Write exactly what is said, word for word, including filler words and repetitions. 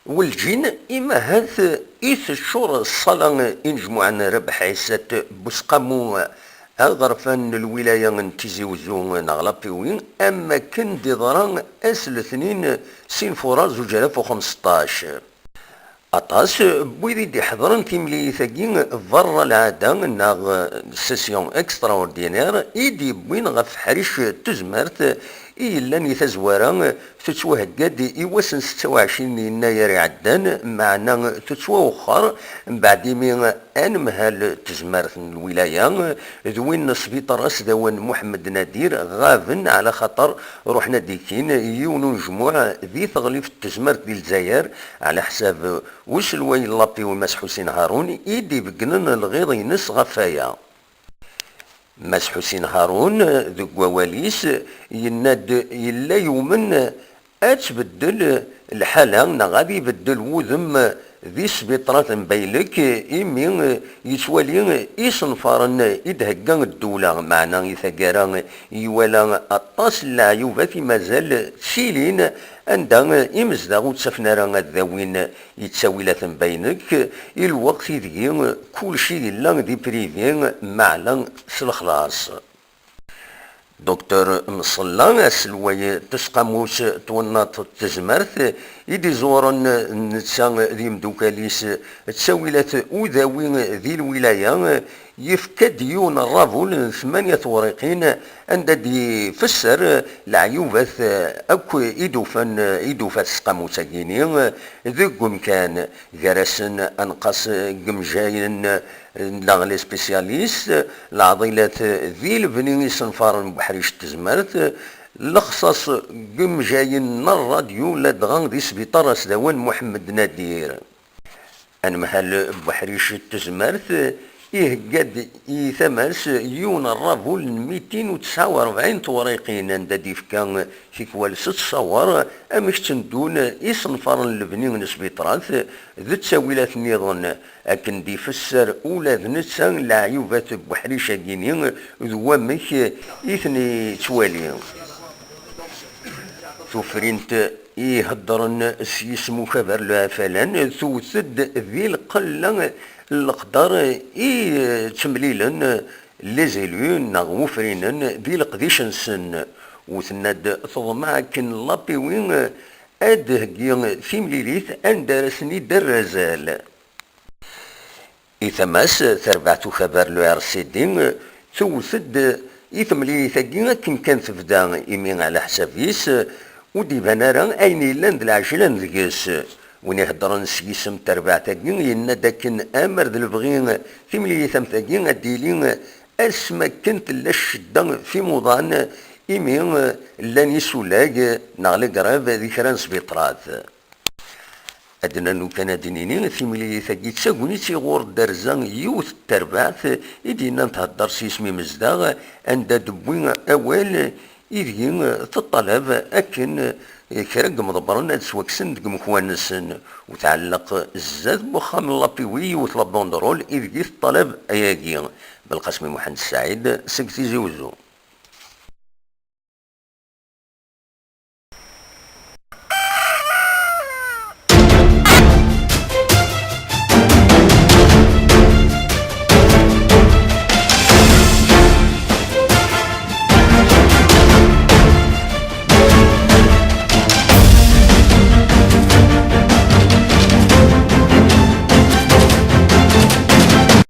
Welǧin, imahat i teččur ṣṣala inejmuɛen Rabeḥ Ɛisat Busqamu, aɣerfan n lwilaya n Tizi Wezzu neɣ Lapiwi, am wakken d-iḍra ass letnin sin furar zuǧ alaf u xemseṭṭac. Aṭas n wid i d-iḥeḍren timlilit-agi berra lɛada neɣ session extraordinaire i d-yewwin ɣef ḥric n tezmert i yellan i tazwara tettwahegga-d i wass n setta u ɛecrin yennayer iɛeddan, meɛna tettwawexxer mbeɛd imi anemhal n tezmert n lwilaya d win n sbiṭar Asdawan Muḥemmed Nadir ɣaben ɛla xaṭer ruḥen ad d-ikkin yiwen unejmuɛ di teɣlift n tezmert di Lezzayer, ɛla ḥsab uselway n Lapiwi Mass Ḥusin Harun i d-ibeggnen lɣiḍ-ines ɣef waya. Mass Ḥusin Harun, deg wawal-is, yenna-d yella yumen ad tbeddel lḥala neɣ ad ibeddel wudem di sbiṭrat n Baylek, imi yettwali isenfaren i d-thegga ddewla, meɛna i taggara iwala aṭas n leɛyubat i mazal ttilin anda imezdaɣ ur ttafen ara ad dawin i ttawilat n Baylek, i lweqt ideg kulci yella di privé, meɛna s lexlaṣ. Docteur Mṣella, aselway n tesqamut twennaḍt n tezmert, i d-iẓuren netta d yimdukal-is ttawilat udawi di lwilaya, yefka-d yiwen n ṛṛabul n tmanya tewriqin anda d-ifesser leɛyubat akk i d-ufan, i d-tufa tesqamut-agi-ni deg umkan, gar-asen anqas n yimejjayen neɣ les spécialistes, lɛeḍilat di lebni isenfaren n uḥric n tezmert, lexṣaṣ n yimejjayen n ṛṛadyu ladɣa di sbiṭar Asdawan Muḥemmed Nadir. Anemhal n uḥric n tezmert ihegga-d i tama-s yiwen n ṛṛabul n mitin u tesɛa u ṛebɛin tewriqin anda d-ifka tikwal s ttṣawer amek tteddun isenfaren n lebni n sbiṭrat d ttawilat nniḍen, akken d-ifesser ula d netta leɛyubat n uḥric-agi-ni d wamek i ten-ittwali. Tufrint i iheddren s yisem ukabar Lɛafalan tewwet-d di lqella n leqder i ttemlilen les élus neɣ wufrinen di leqdic-nsen, u tenna-d teḍmeɛ akken Lapiwi ad d-heggi timlilit anda ara sen-idder azal. I tama-s, tarbaɛt ukabar le R C D tewwet-d i temlilit-agi akken kan tebda, imi ɛla ḥsab-is ur d-iban ara ayen yellan d lɛejlan deg-s. Win iheddren s yisem n terbaɛt-agi yenna-d akken amer d lebɣi timlilit am tagi ad d-tili asmi akken tella ccedda f imuḍan, imi llan isulag neɣ legrab di kra n sbiṭrat. Ad d-nernu kan ad d-nini, timlilit-agi d tagnit i ɣur d-terza yiwet n terbaɛt i d-yennan thedder s yisem imezdaɣ, anda d-tewwi awal ideg teṭṭalab akken kra n yimḍebbren ad ttwakksen deg umekwan-nsen, u tɛelleq zdat n wexxam n Lapiwi yiwet la banderole ideg teṭṭalab ayagi. Belqasmi Muḥend Ssaɛid seg Tizi Wezzu.